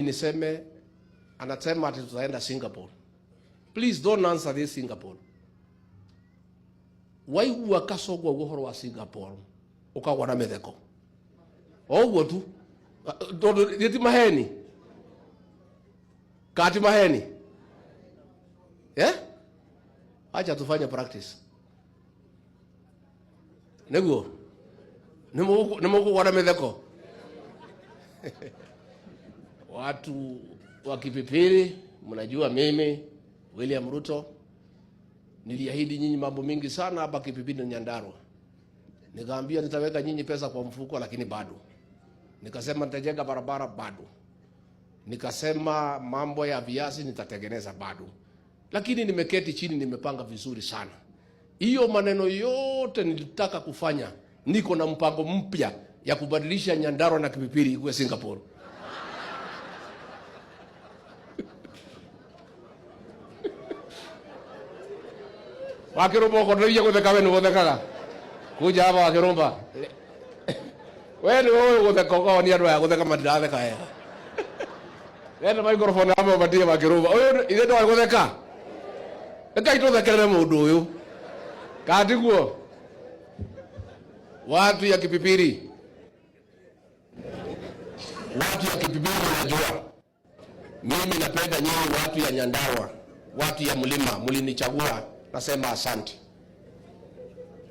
Niseme anasema ati tutaenda Singapore. Please don't answer this Singapore. Waigua Kasongo auga ũhoro wa Singapore ũkagwa na mĩtheko o ũguo tu, tondũ gĩti maheni kati maheni, eh? Acha tufanye practice nĩguo nĩmũkũgwa na mĩtheko. Watu wa Kipipiri, mnajua mimi William Ruto niliahidi nyinyi mambo mingi sana hapa Kipipiri na Nyandarua. Nikaambia nitaweka nyinyi pesa kwa mfuko, lakini bado. Nikasema nitajenga barabara, bado. Nikasema mambo ya viazi nitatengeneza, bado. Lakini nimeketi chini, nimepanga vizuri sana. Hiyo maneno yote nilitaka kufanya, niko na mpango mpya ya kubadilisha Nyandarua na Kipipiri ikuwe Singapore. Wakirumba ukonoria gutheka we ni guthekaga kuja hapa Wakirumba, we ni wewe gutheka ukaonia andu aya gutheka matiratheka wega. Leta microphone hapa upatie Wakirumba uyu, ithe ndwari gutheka, rekai tuthekerere mundu uyu katiguo. Watu ya Kipipiri, watu ya Kipipiri, najua mimi napenda nyinyi watu ya Nyandarua, watu ya mlima, mlinichagua, nasema asante.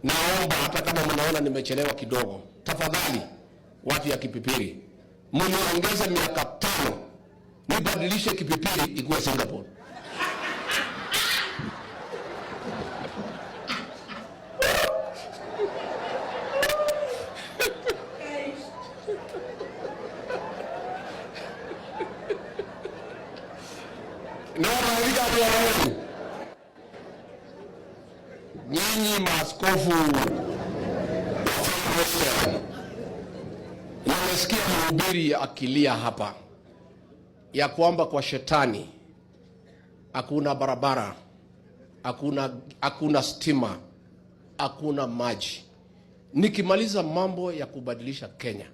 Naomba hata kama mnaona nimechelewa kidogo, tafadhali watu ya Kipipiri mniongeze miaka 5 nibadilishe Kipipiri ikuwe Singapore. Nyinyi maaskofu, nimesikia mhubiri akilia hapa ya kwamba kwa shetani hakuna barabara, hakuna stima, hakuna maji. Nikimaliza mambo ya kubadilisha Kenya,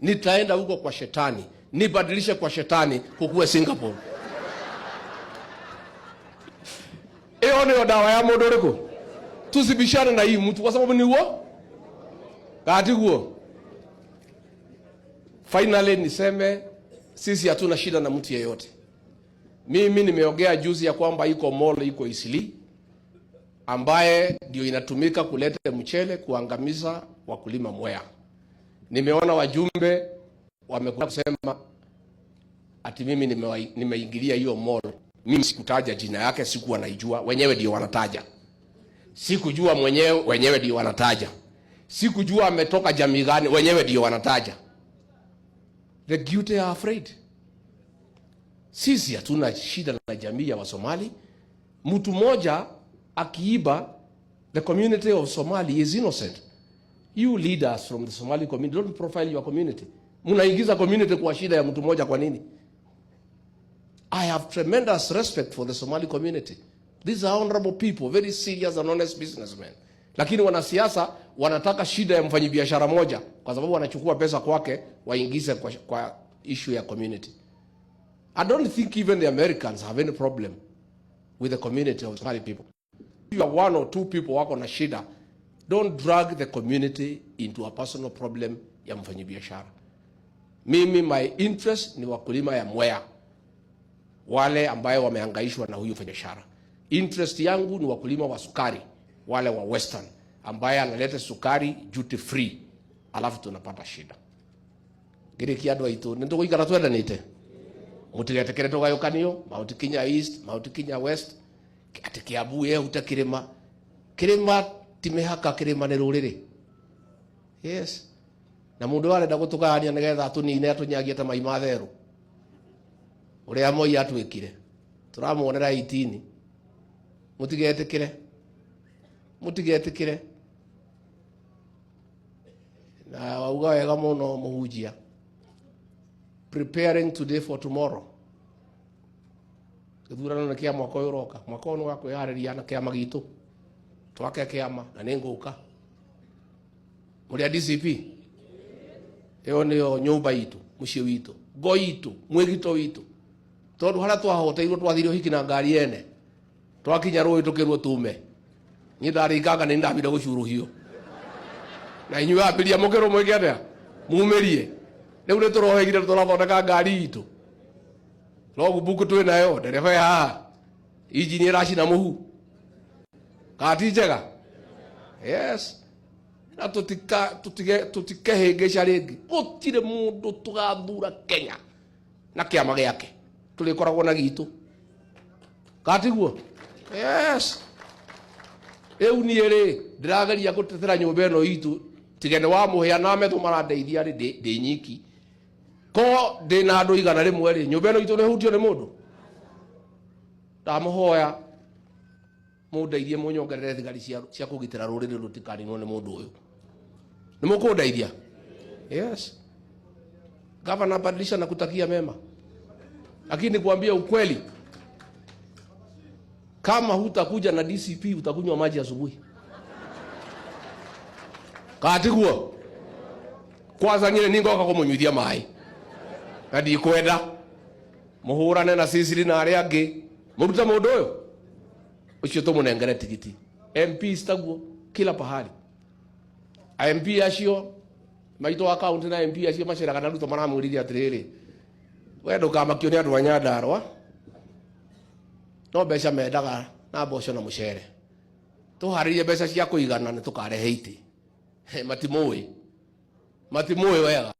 nitaenda huko kwa shetani nibadilishe kwa shetani kukuwe Singapore. Iyo niyo dawa ya mundu uriku? Tusibishane na hii mtu kwa sababu ni huo katiguo. Finally niseme sisi hatuna shida na mtu yeyote. Mimi nimeongea juzi ya kwamba iko mall iko Isili ambaye ndio inatumika kuleta mchele kuangamiza wakulima Mwea. Nimeona wajumbe wamekuja kusema ati mimi nimeingilia hiyo mall. Mimi sikutaja jina yake, sikuwa naijua, wenyewe ndio wanataja. Sikujua mwenyewe, wenyewe ndio wanataja. Sikujua ametoka jamii gani, wenyewe ndio wanataja. The guilty are afraid. Sisi hatuna shida na jamii ya Wasomali. Mtu mmoja akiiba, the community of Somali is innocent. You leaders from the Somali community, don't profile your community. Mnaingiza community kwa shida ya mtu mmoja kwa nini? I have tremendous respect for the Somali community. These are honorable people, very serious and honest businessmen. Lakini wanasiasa wanataka shida ya mfanyibiashara moja kwa sababu wanachukua pesa kwake waingize kwa issue ya community. I don't think even the Americans have any problem with the community of Somali people. If you are one or two people wako na shida, don't drag the community into a personal problem ya mfanyibiashara. Mimi my interest ni wakulima ya Mwea, wale ambayo wamehangaishwa na huyu mfanyabiashara. Interest yangu ni wakulima wa sukari, wale wa Western ambaye analeta sukari duty free, alafu tunapata shida. Ngirikia andu aitu nituguikara twendanite, mutigetikire tugayukanio Mount Kenya East, Mount Kenya West, ati Kiambu yehuta kirima kirima ti mihaka, kirima ni ruriri. Yes, na mundu arenda gutugania nigetha atunine atunyagie ta mai ma theru uria Moi atwikire, turamuonera 18. Mutigetikire, mutigetikire. Na wauga wega muno muhunjia, preparing today for tomorrow. Gĩthurano nĩ kĩa mwaka ũyũ ũroka, mwaka ũyũ nĩ wa kwĩharĩria na kĩama gitũ, twake kĩama na nĩ ngũka mũrĩ a DCP. Ĩyo nĩyo nyũmba itũ, mũciĩ witũ. Ngo itũ, mwĩgito witũ, tondũ harĩa twahoteirwo twathire ũhiki na ngari ene, twakinya rũĩ tũkĩrwo tume. Niĩ ndarĩikanga nĩ ndambire gũcuruhio na inyuĩ ambĩria mũkĩrwo mwĩke atĩa, mumĩrie. Rĩu nĩ tũrohegire tũrathondeka ngari itũ, logbook twĩ nayo, ndereba ĩ haha, injini ĩracina mũhu, kana ti njega? Yes. Na tutikehĩngĩca rĩngĩ, gũtirĩ mũndũ tũgathura Kenya na kĩama gĩake, tũrĩkoragwo na gitũ, kana tiguo? Yes. Rĩu niĩ rĩ, ndĩrageria gũtetera nyũmba ĩno itũ, tiga nĩ wa mũhĩa na metho marandeithia rĩ, ndĩ nyiki. Ko ndĩ na andũ 100 rĩ, nyũmba ĩno itũ nĩ hutio nĩ mũndũ. Ndamũhoya mũndeithie, mũnyongerere thigari cia kũgitĩra rũrĩrĩ rũtikaninwo nĩ mũndũ ũyũ. Nĩ mũkũndeithia? Yes. Gavana, badilisha na kutakia mema, lakini kuambia ukweli, kama hutakuja na DCP utakunywa maji asubuhi. Katiguo kwanza nyine ningoka kumunyuithia mai na ndikwenda muhurane na Sicily na aria angi, murute mundu uyu ucio tumunengere tigiti. MPs taguo kila pahali, MP acio maitũ wa county na MP acio maceraga na Ruto maramwĩrire atĩrĩrĩ, we ndũkamakio nĩ andũ a Nyandarua, no mbeca mendaga na mboco na mũcere, tũharĩrie mbeca cia kũigana nĩ tũkarehe itĩ. Matimũĩ, matimũĩ wega.